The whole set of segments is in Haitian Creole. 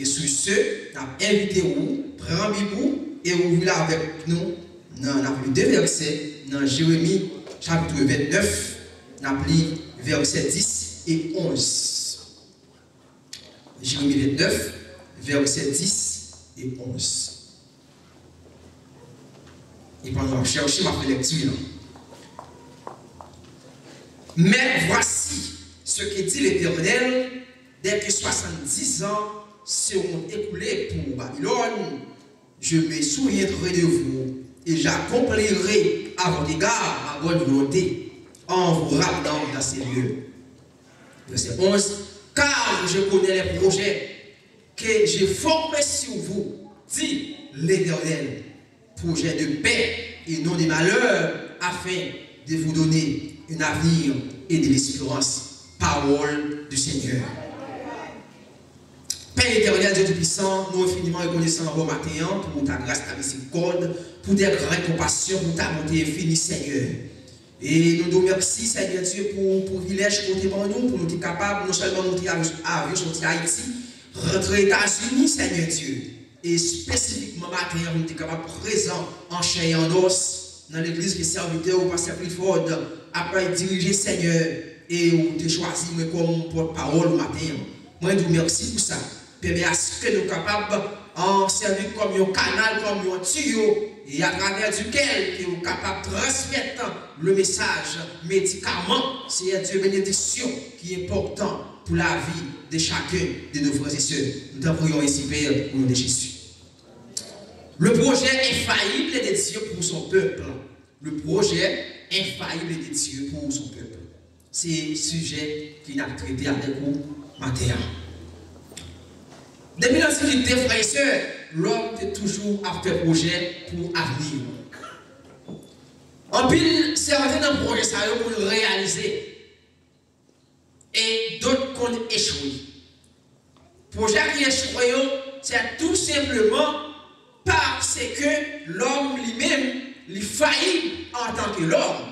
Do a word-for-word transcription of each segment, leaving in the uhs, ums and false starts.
E sou se, n ap envite ou pran Bib ou e ouvri l avèk nou nan, n ap li de vèsè nan Jeremi chapit vennèf, n ap li vèsè dis e onz. Jeremi vennèf, vèsè dis e onz. E pandan w ap chèche, m ap fè lèkti a. Mais voici ce que dit l'Éternel, dès que soixante-dix ans seront écoulés pour Babylone, je me souviendrai de vous et j'accomplirai à votre égard ma bonne volonté en vous ramenant dans ces lieux. Verset onze, car je connais les projets que j'ai formés sur vous, dit l'Éternel, projets de paix et non de malheur, afin de vous donner un avenir et de l'espérance. Parole du Seigneur. Pè etènèl, Dye Toupisan, nou enfiniman rekonesan anvè w maten an pou ta gras, ta mizerikòd, pou de gran konpasyon, pou ta bonte enfini, Senyè. E nou di w mèsi, Senyè Dye, pou privilèj ke w te ban nou, pou nou te kapab, non sèlman moute avyon, avyon soti Ayiti, rantre Etazini, Senyè Dye. E espesifikman maten an, pou nou te kapab prezan an chè e an os nan legliz ke sèvitè w, Pastè Clifford, ap dirije, Senyè, e w te chwazi mwen kòm pòtpawòl ou maten an. Mwen di w mèsi pou sa. Pèmèt aske nou kapab, an, sèvi kòm yon kanal, kòm yon tiyo, e atravè dikèl ke w kapab transmèt le mesaj, medikaman, Senyè Dye, benediksyon ki enpòtan pou lavi de chacun de nos frères et sœurs. Nou te priyè w ensi, Pè, o non de Jezi. Le projet infaillible de Dieu pour son peuple. Le projet infaillible de Dieu pour son peuple. Se sijè ke n ap trete avèk ou maten an. Depi lantikite, frè e sè, lòm te toujou ap fè pwojè pou avni yo. Anpil sèten nan pwojè sa yo konn reyalize, e dòt konn echwe. Pwojè ki echwe yo, se tou senpleman paske lòm li menm, li fayib antanke lòm.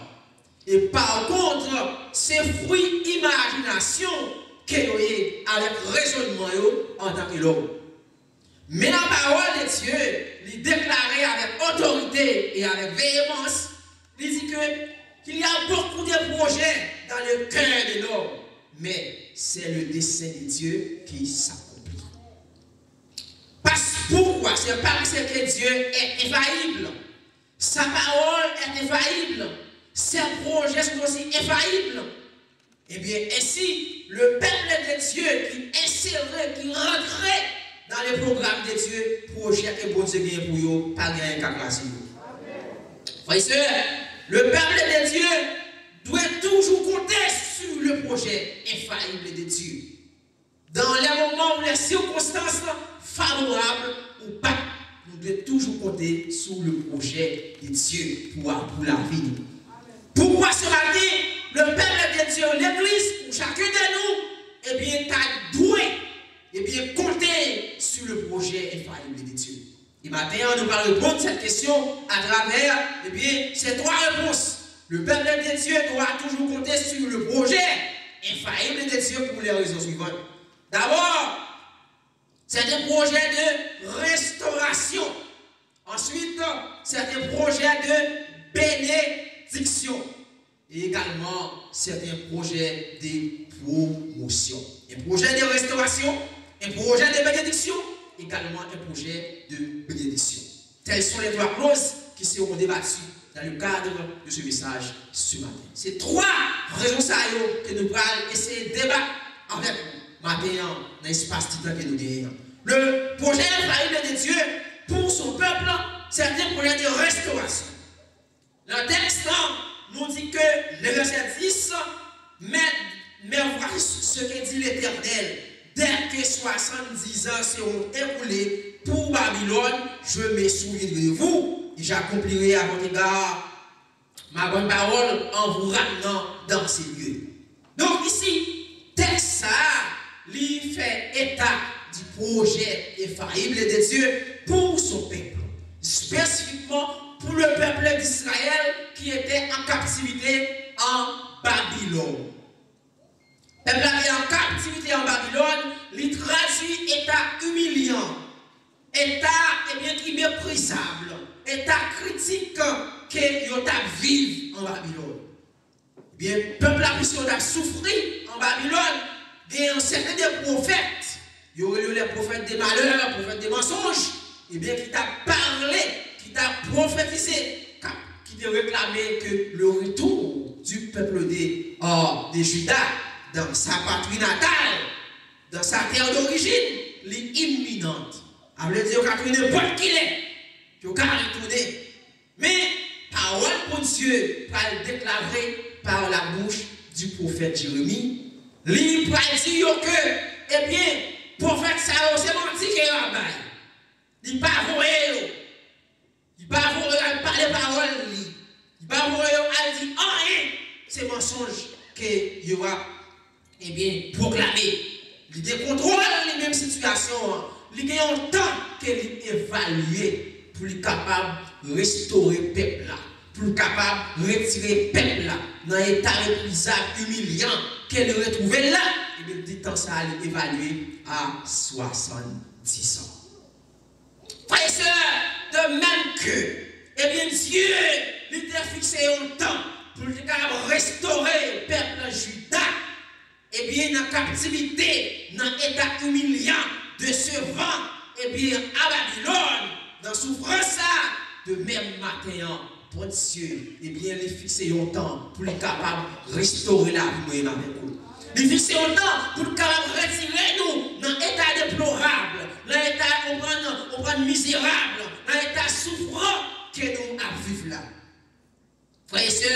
E pa kont, se fwi imajinasyon ke yo ye avèk rezònman yo antanke lòm. Men la parole de Dieu, li deklare avèk otorite e avèk veyemans, li di ke qu'il y a beaucoup de projets dans le cœur de l'homme, mais c'est le dessein de Dieu qui s'accomplit. Parce, pourquoi? C'est parce que Dieu est infaillible. Sa pawòl est infaillible. Ses projets sont aussi infaillibles. Ebyen, ensi, le peuple de Dieu ki ensere, ki rantre dans le programme de Dieu, pwojè ke Bondye genyen pou yo, pa gen anyen ka kraze yo. Frè e sè, le peuple de Dieu doit toujours compter sur le projet infaillible de Dieu. Dans les moments ou les circonstances favorables ou pas, nou dwe toujou konte sou le projet de Dieu pou, pou lavi nou. Pourquoi ce matin, le peuple de Dieu, l'église, pour chacun de nous, ebyen, ta dwe, ebyen, compter sur le projet infaillible de Dieu. E maten an, nou pral reponn cette question à travers, ebyen, ces trois réponses. Le peuple de Dieu doit toujours compter sur le projet infaillible de Dieu pour les raisons suivantes. D'abord, c'est un projet de restauration. Ensuite, c'est un projet de bénédiction. Et également, c'est un projet de promotion. Un projet de restauration, un projet de bénédiction, également un projet de bénédiction. Telles sont les trois clauses qui seront débattues dans le cadre de ce message ce matin. Se twa rezon sa yo ke nou pral eseye debat avèk ou maten an nan espas ti tan ke nou genyen an. Le projet infaillible de Dieu pour son peuple, c'est un projet de restauration. Nan tèks lan, nou di ke nan vèsè dis, mais, mais voici ce que dit l'Éternel, dès que soixante-dix ans seront écoulés pour Babylone, je me souviendrai de vous et j'accomplirai à votre égard ma bonne parole en vous ramenant dans ces lieux. Donk isi, tèks sa a, li fè eta di pwojè enfayib de Dye pou son pèp, espesifikman pou le peuple d'Israël qui était en captivité en Babylone. Pèp la te an kaptivite an Babilòn, Li tradui eta imilyan, eta, ebyen, ki meprizab, eta kritik ke yo t ap viv an Babilòn. Ebyen, pèp la, piske yo t ap soufri an Babilòn, gen yon sèten de pwofèt, yo rele yo les prophètes de malheur, prophètes de mensonge, ebyen, ki t ap pale, ki t ap pwofetize, k ap, ki te reklame ke le retour du peuple de, euh, de Juda dans sa patrie natale, dans sa terre d'origine, li imminente. Sa vle di yo ka tounen nenpòt kilè, yo ka retounen. Men, pawòl Bondye pral deklare par la bouche du prophète Jérémie, li pral di yo ke, ebyen, pwofèt sa yo se manti ke yo ap bay. Li pa voye yo. Li pa voye yo al pale pawòl li. Li pa voye yo al di anyen. Se mansonj ke yo ap, ebyen, pwoklame. Li gen kontwòl li menm sitiyasyon an. Li gen yon tan ke li evalye pou li kapab restore pèp la, pou li kapab retire pèp la nan eta meprizab, imilyan ke li retwouve l la. Ebyen, li di tan sa a li evalye a swasanndis an. Frè e sè, de menm ke, ebyen, Dye, li te fikse yon tan pou l te kapab restore pèp Jida, ebyen, nan kaptivite, nan eta imilyan, desevan, ebyen, a Babilòn, nan soufrans sa, de menm maten an, Bondye, ebyen, li fikse yon tan pou li kapab restore lavi mwen menm avèk ou. Li fikse yon tan pou li kapab retire nou nan eta deplorab, nan eta, ou konprann, ou konprann, mizerab, nan eta soufran ke nou ap viv la. Frè e sè,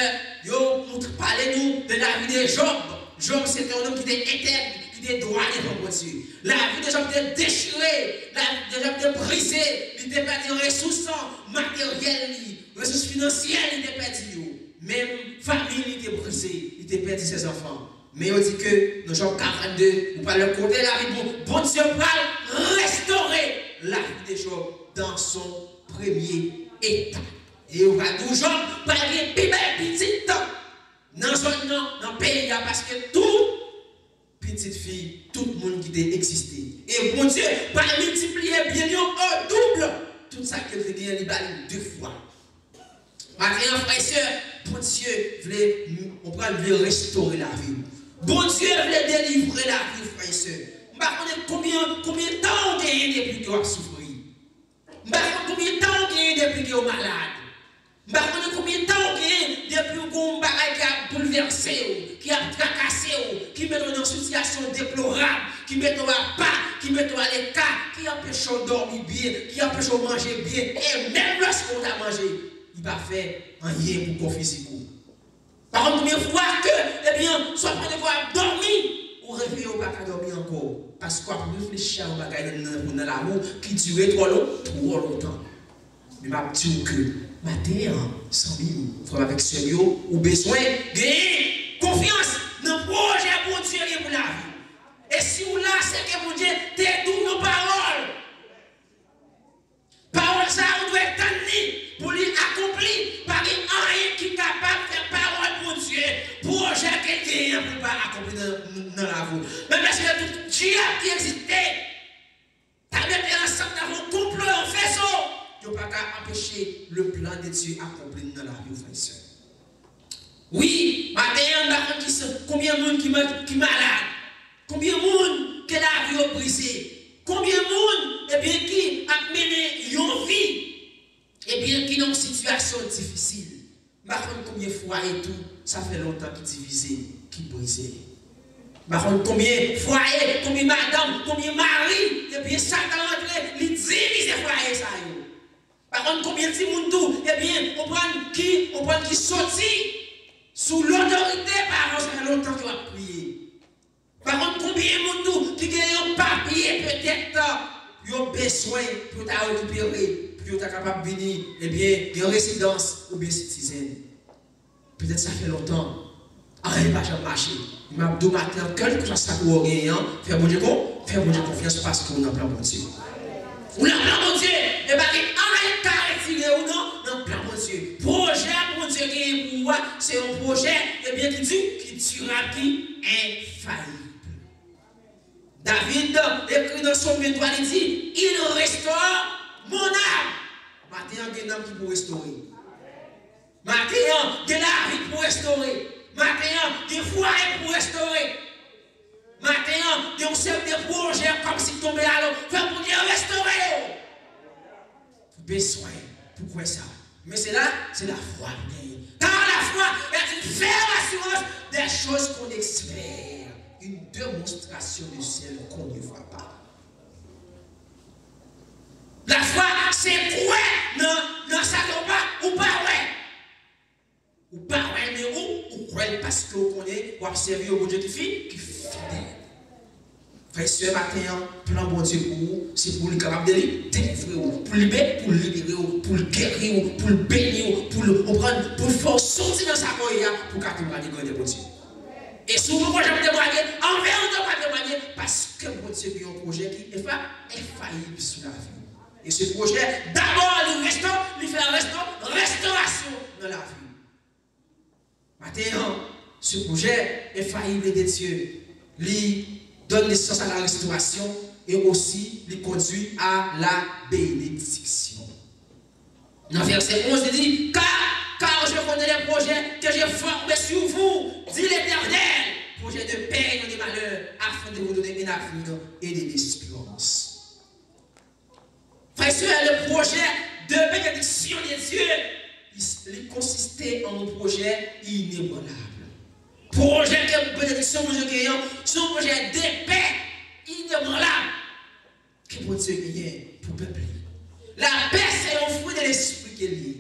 yo moutre, pale nou de lavi de Jòb. Jòb se te yon nonm ki te entèg, ki te dwa devan Bondye. Lavi de Jòb te dechire, lavi de Jòb te brize, li te pèdi resous materyèl li, resous finansyèl li te pèdi yo. Menm fanmi li te brize, li te pèdi sèzanfan. Men yo di ke nan Jòb karannde, ou pral wè kote lavi bon, Bondye pral restore lavi de Jòb dans son premier état. E yo pral di w Jòb pral gen pi bèl pitit nan zòn nan, nan peyi a, paske tout pitit fi, tout moun ki te egziste. E Bondye pral miltipliye byen yo o doub. Tout sa ke l te genyen, li ba li de fwa. Maten an, frè e sè, Bondye vle, ou konprann, vle restore lavi w. Bondye vle delivre lavi w, frè e sè. M pa konnen konbyen, konbyen tan ou genyen depi ke w ap soufri. M pa konn konbyen tan ou genyen depi ke w malad. M pa konnen konbyen tan ou genyen depi w gen yon bagay ki ap boulvèse w, ki ap trakase w, ki mete w nan sitiyasyon deplorab, ki mete w apa, ki mete w aleka, ki anpeche w dòmi byen, ki anpeche w manje byen, e menm lòske w ta manje, li pa fè anyen pou kò fizik ou. Pa konn konbyen fwa ke, ebyen, swa pandan ke w ap dòmi, ou reveye, ou pa ka dòmi ankò, paske w ap reflechi a yon bagay nan, nan, nan lavi w ki dire twò lon-, twò lontan. Men m ap di w ke maten an, zanmi m, frè m avèk sè m yo, ou bezwen genyen konfyans nan pwojè Bondye gen pou lavi w. E si w la, se ke Bondye te di w yon pawòl. Pawòl sa a, ou dwe tann li pou li akonpli. Pa gen anyen ki kapab fè pawòl Bondye, pwojè ke l genyen pou l pa akonpli nan, nan lavi w. Menm lè se tout dyab ki egziste, ta mete ansanm nan yon konplo, yon fezo, yo pa ka anpeche le plan de Dieu akonpli nan lavi w, frè e sè. Wi, maten an, m pa konn ki sa, konbyen moun ki ma-, ki malad, konbyen moun ke lavi yo brize, konbyen moun, ebyen, ki ap mennen yon vi, ebyen, ki nan yon sitiyasyon difisil. M pa konn konbyen fwaye tou, sa fè lontan ki divize, ki brize. M pa konn konbyen fwaye, konbyen madanm, konbyen mari, ebyen, Satan rantre, li divize fwaye sa yo. Pa konn konbyen timoun tou, ebyen, ou konprann ki, ou konprann ki soti sou lotorite paran, sa fè lontan ke w ap kriye. Pa konn konbyen moun tou ki gen yon papye petèt yo bezwen pou yo ta rekipere, pou yo ta kapab vini, ebyen, gen rezidans oubyen sitizen. Petèt sa fè lontan, anyen pa janm mache. Men m ap di w maten an, kèlkeswa sa ke w genyen an, fè Bondye kon-, fè Bondye konfyans paske w nan plan Bondye. Ou nan plan Bondye, e pa gen anyen k ka retire w nan, nan plan Bondye. Pwojè Bondye genyen pou ou a, se yon pwojè, ebyen, ki di, ki dirab, ki enfayib. David ekri nan Sòm venntwa, li di, Il restaure mon âme. Maten an, gen nanm ki pou restore. Maten an, gen lavi k pou restore. Maten an, gen fwaye k pou restore. Maten an, gen yon seri de pwojè kòmsi k tonbe alò. Fè Bondye restore yo. Ou bezwen pou kwè sa. Men se la, se lafwa pou genyen. Car la foi est une ferme assurance des choses qu'on espère, une démonstration de celles qu'on ne voit pas. Lafwa, se kwè nan, nan sa ke w pa, ou pa wè. Ou pa wè, men ou, ou kwè l paske ou konnen w ap sèvi yon Bondye ki fi, ki fidèl. Frè e sè, maten an, plan Bondye pou ou, se pou li kapab de li, delivre ou, pou li be, pou l libere ou, pou l geri ou, pou l beni ou, pou l konprann, pou l fè w soti nan sa ke w ye a, pou w ka temwaye grandè Bondye. E si w poko janm temwaye, an verite w pa temwaye, paske Bondye gen yon pwojè ki enfa-, enfayib sou lavi w. E se pwojè, dabò, li resto-, li fè resto-, restorasyon nan lavi w. Maten an, ce projet infaillible de Dieu, li donne naissance à la restauration et aussi li conduit à la bénédiction. Nan vèsè onz, li di, car, car je connais les projets que j'ai formés sur vous, dit l'Éternel, projets de paix et non de malheur, afin de vous donner un avenir et de l'espérance. Frè e sè, le projet de bénédiction de Dieu, li, li konsiste an yon pwojè inebranlab. Pwojè ke benediksyon Bondye genyen an, se yon pwojè de pè inebranlab ke Bondye genyen pou pèp li. Lapè se yon fwi de lespri ke l ye.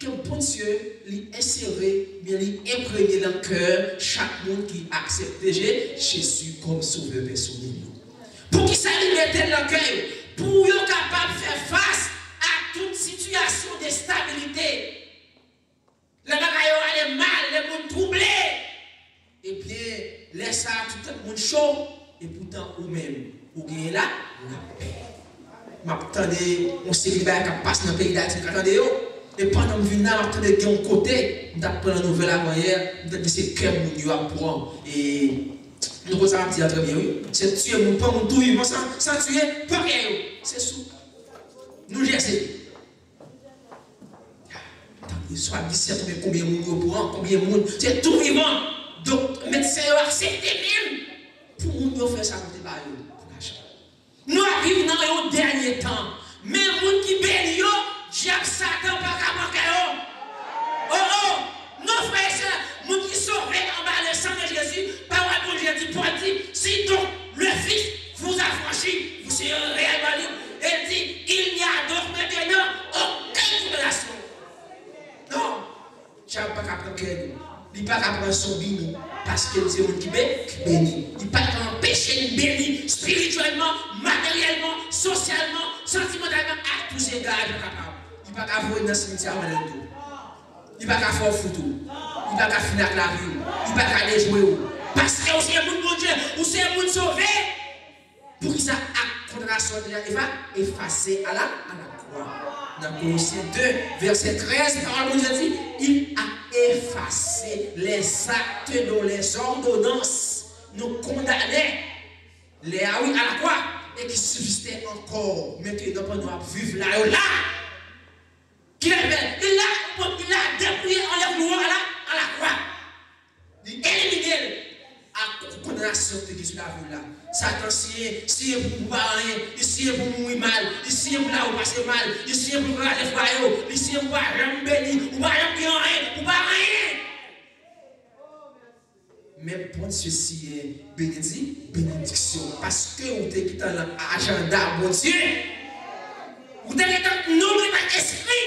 Ke Bondye li ensere, byen li enpremye nan kè chak moun ki aksepte Je-, Jezi kòm sovè pèsonèl yo. Poukisa li mete l nan kè yo? Pou yo kapab fè fas a tout sitiyasyon de enstabilite. Lè bagay yo ale mal, lè moun twouble, ebyen, lè sa a, tout tèt moun cho, e poutan ou menm, ou genyen la, lapè. M ap tande yon seri de bagay k ap pase nan peyi Dayiti, m ka tande yo. E pandan m vin la, m ap tande gen yon kote, m t ap pran nouvèl avanyè, m tande se kè moun yo ap pran. E nou konn sa m ap di a trè byen, wi. Se tiye moun, pran moun tou vivan san, san tiye, pran kè yo. Se sou New Jersey. Tande swadizan konbyen, konbyen moun yo pran, konbyen moun, se tou vivan. Donk, medsen yo aksepte menm pou moun yo fè sa pou te ba yo, pou lajan. Nou ap viv nan yon dènye tan. Men moun ki beni yo, dyab Satan pa ka pran kè yo. Oh, oh! Non, frè e sè, moun ki sove anba le sang de Jésus, pawòl Bondye di, Pòl di, si donc le Fils vous affranchit, vous serez réellement libres. E l di, il n'y a donc maintenant aucune condamnation. Non, dyab pa ka pran kè nou. Li pa ka pran zonbi nou. Paske nou se moun ki be-, ki beni. Li pa ka anpeche n beni espirityèlman, materyèlman, sosyalman, santimantalman, a tou zega, li pa kapab. Li pa ka voye n nan simityè a, malè tou. Li pa ka fè w fou tou. Li pa ka fini ak lavi w. Li pa ka dejwe w. Paske ou se moun Bondye, ou se moun sove. Poukisa ak kondanasyon an te deja efa-, efase a la, a la kwa? Nan Kolosyen de, vèsè trèz, pawòl Bondye di, il a effacé les actes dont les ordonnances nous condamnaient, lè a wi, a la kwa, et qui subsistaient encore maintenant pandan w ap viv la yo la. Ki lè l fè? Il l'a, il l'a dépouillé, enlève nou à la, à la croix. Li elimine l ak kondanasyon ki te gen sou lavi w la. Satan siyen, siyen pou, pou pa anyen, li siyen pou mouri mal, li siyen pou lavi w pase mal, li siyen pou kraze fwaye w, li siyen pou pa janm beni, ou pa janm gen anyen, ou pa anyen. Men Bondye siyen benedi-, benediksyon, paske ou te gentan nan ajanda Bondye. Ou te gentan, non w gentan enskri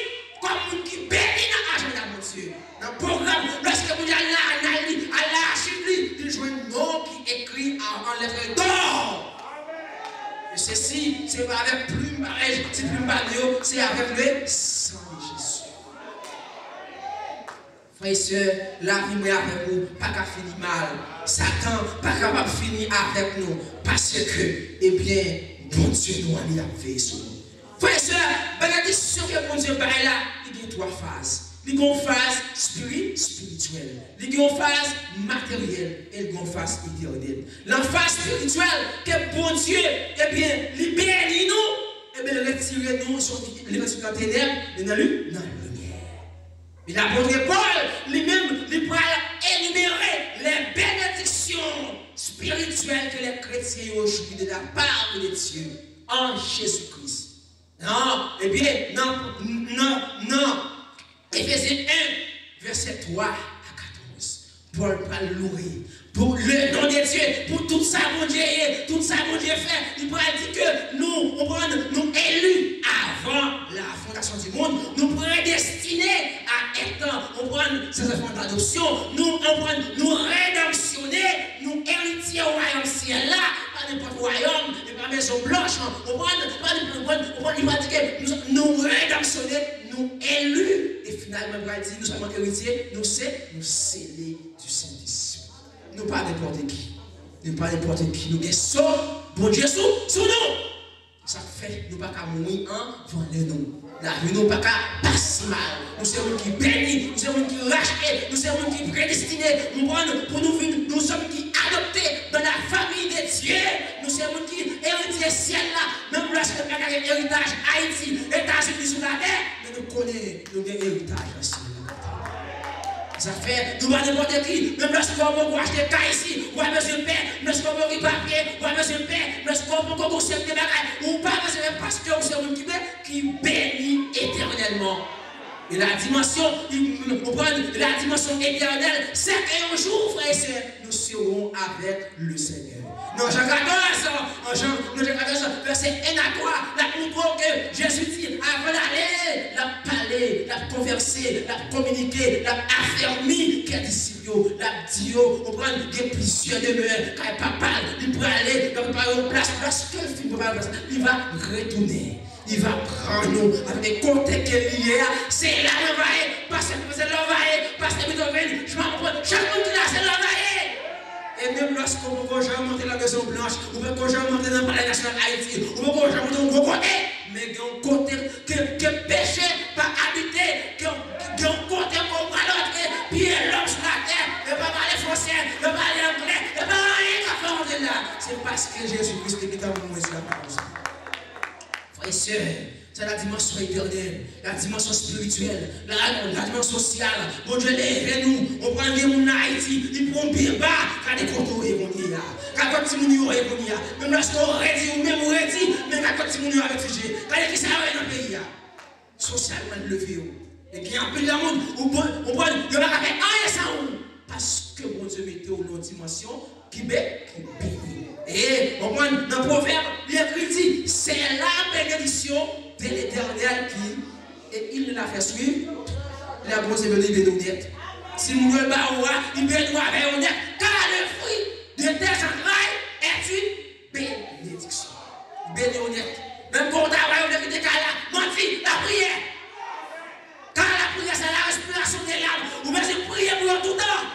kòm moun ki beni nan ajanda Bondye. Nan pwogram, lèske moun al nan anal li, al nan achiv li, li jwenn non w ki ekri an, an lèt dò. E sesi, se pa avèk plim parèy ti plim pa nou yo, se avèk le sang de Jésus. Frè e sè, lavi mwen avèk ou pa ka fini mal. Satan pa kapab fini avèk nou, paske, ebyen, Bondye nou an, li ap veye sou nou. Frè e sè, benediksyon ke Bondye bay la, li gen twa faz. Li gen yon faz spiri-, espirityèl. Li gen yon faz materyèl e li gen yon faz etènèl. Nan faz espirityèl, ke Bondye, ebyen, li beni nou, ebyen, li retire nou, li retire nan tenèb, li nan li, nan limyè. E lapot Pòl, li menm, li pral enimere les bénédictions spirituelles que les chrétiens y ont jouies de la part de Dieu en Jésus-Christ. Nan, ebyen, nan, nan, nan Efezyen en, vèsè twa a katòz, Pòl pral louwe pou le non de Dye, pou tout sa Bondye ye, tout sa Bondye fè. Li pral di ke nou, konprann, nou eli avan la fondasyon di mond, nou predestine a èt, konprann, se zanfan dadopsyon, nou, konprann, nou redanpsyone, nou eritye wayòm syèl la, pa nenpòt wayòm, e pa Mezon Blanch, konprann, pa nenpòt, konprann, li pral di ke nou, nou redanpsyone, nou eli, e finalman, li pral di, nou sèlman eritye, nou se, nou sele du Sentespri. Nou pa nenpòt ki. Nou pa nenpòt ki. Nou gen san Bondye sou, sou nou. Sa k fè nou pa ka mouri anvan lè nou. Lavi nou pa ka pase mal. Nou se moun ki beni, nou se moun ki rachte, nou se moun ki predestine. Nou pran nou pou nou vin, nou se moun ki adopte dans la famille de Dieu. Nou se moun ki eritye syèl la. Menm lòske nou pa ka gen eritaj Ayiti, Etazini sou latè, men nou konnen nou gen eritaj nan syèl la. Sa fè, nou pa nenpòt ki. Menm lòske w poko achte kay isi, w pa bezwen pè. Lòske w poko gen papye, w pa bezwen pè. Lòske w poko gen sèten bagay, ou pa bezwen pè paske w se yon moun ki be-, ki beni etènèlman. E la dimansyon, ou konprann, la dimansyon etènèl, se ke yon jou, frè e sè, nous serons avec le Seigneur. Nan Jan katòz, an Jan, nan Jan katòz, vèsè en a twa, l ap montre w ke Jezi di, avan l ale, l ap pale, l ap konvèse, l ap kominike, l ap afèmi kè disip yo, l ap di yo, konprann, gen plizyè demè kay Papa l, li prale, l ap prepare yon plas, lòske l fin prepare plas la, li va retounen. Li va pran nou avèk kote ke li ye a. Se la nou va ye. Pastè Fritz, se la w va ye. Pastè Beethoven, je m'en prie, chak moun ki la, se la w va ye. E menm lòske w poko janm antre nan Mezon Blanch, ou poko janm antre nan Palè Nasyonal Ayiti, ou poko janm antre yon gwo kote, men gen yon kote ke, ke peche pa abite, ke, gen yon kote ke w pral antre, pye lòm sou latè, yo pa pale fransè, yo pale anglè, yo pa anyen k ap fè w antre la. Se paske Jezi Kris te gentan mouri sou lakwa pou sa. Frè e sè, sa la dimansyon etènèl, la dimansyon espirityèl, la, la dimansyon sosyal. Bondye leve nou, ou pral gen moun nan Ayiti, li pran byen ba, gade kote w ye kounye a. Gade kote timoun yo ye kounye a. Menm lòske w redi, ou menm ou redi, men gade kote timoun yo ap etidye. Gade kisa yo ye nan peyi a. Sosyalman, l leve yo. E gen anpil nan moun, ou bon, ou bon, yo pa ka fè anyen san ou. Paske Bondye mete w nan yon dimansyon ki be-, ki beni. E, w konprann, nan Pwovèb, li ekri di, c'est la bénédiction de l'Éternel qui, et il ne la fait suivre. Lè Bondye beni, li beni w nèt. Si moun yo ba ou a, li beni w avè yo nèt. Car le fruit de tes entrailles est une bénédiction. Beni w nèt. Menm kon w ta wè yo vle kite kay la, manti, lapriyè. Kay lapriyè, se la respiration de l'âme. Ou bezwen priye pou yo toutan.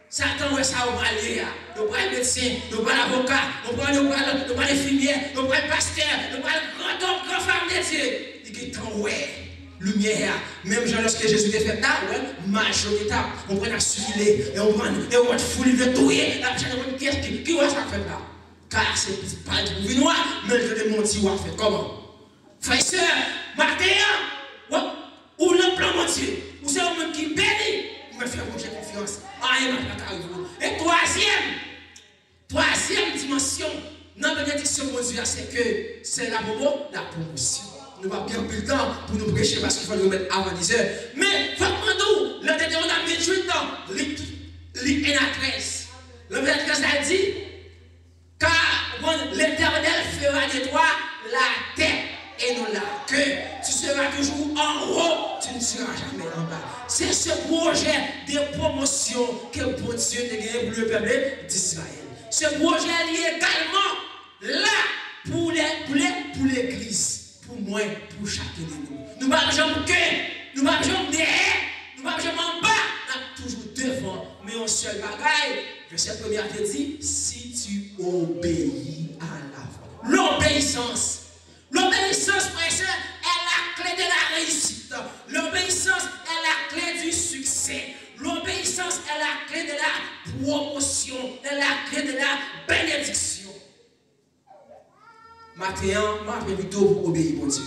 Satan wè sa yo pral ye a. Yo pral medsen, yo pral avoka, yo pral, yo pral, yo pral enfimyè, yo pral pastè, yo pral gran nonm, gran fanm de Dye. Li gentan wè limyè a. Menm jan lòske Jezi te fèt la, ou wè, maj yo gentan, ou konprann, ap sikile, e ou konprann, e ou konn foul li vle touye, l ap chache konn kiyès ki, ki wè sa k fèt la. Kay a se pitit pa l ki pou vin wa, men li tande manti wa fèt. Kòman? Frè e sè, maten an, w ap, ou nan plan Bondye, ou se yon moun ki beni, ou mèt fè Bondye konfyans, anyen mal pa ka rive w. E twazyèm, twazyèm dimansyon nan benediksyon Bondye a, se ke se la promo, la pwomosyon. Nou p ap gen anpil tan pou nou preche paske fò nou remèt avan dizè. Men, fò m mande w, nan Detewonòm venntuit, li, li en a trèz. Nan vèsè trèz la, li di, Car l'Éternel fera de toi la tête et non la queue. Tu seras toujours en haut, tu ne seras jamais en bas. Se, se pwojè de pwomosyon ke Bondye te genyen pou le pèp de, d'Izrayèl. Se pwojè li egalman la pou le, pou le, pou legliz. Pou mwen, pou chak de nou. Nou p ap janm ke, nou p ap janm dèyè, nou p ap janm anba, n ap toujou devan. Men yon sèl bagay, vèsè premye a te di, si tu obéis à la voix. L'obéissance. L'obéissance, frè e sè, est la clé de la réussite. L'obéissance Maten an, m ap envite w pou w obeyi Bondye.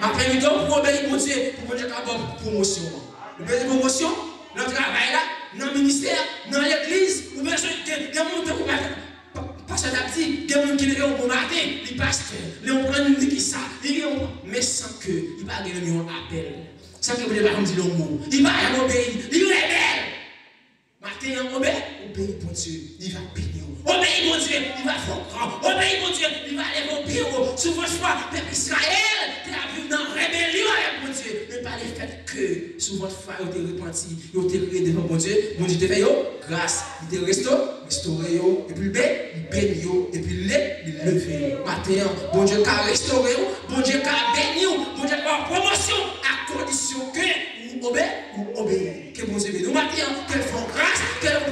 M ap envite w pou w obeyi Bondye, pou Bondye ka ba w pwomosyon an. Ou bezwen pwomosyon? Nan travay la, nan ministè, nan legliz, ou bezwen gen, gen moun tankou pa-, pa-, pastè t ap di, gen moun ki leve yon bon maten, li pastè, li yon grann, li ki sa, li gen yon, men san ke li pa gen menm yon apèl. San ke Bondye pa janm di l yon mo. Li pa janm obeyi, li rebèl. Maten an, obe-, obeyi Bondye, li va beni w. Obeyi Bondye, li va fè w gran. Obeyi Bondye, li va leve w pi wo. Sou vant fwa, pèp Izrayèl te ap viv nan rebelyon avèk Bondye. Men pa lefètke sou vant fwa yo te repanti, yo te rele devan Bondye, Bondye te fè yo gras. Li te resto-, restore yo, epi li be-, li beni yo, epi li le-, li leve yo. Maten an, Bondye ka restore w, Bondye ka beni w, Bondye ka ba w pwomosyon, a kondisyon ke ou obe-, ou obeyi. Ke Bondye beni w maten an, ke l fè w gras, ke l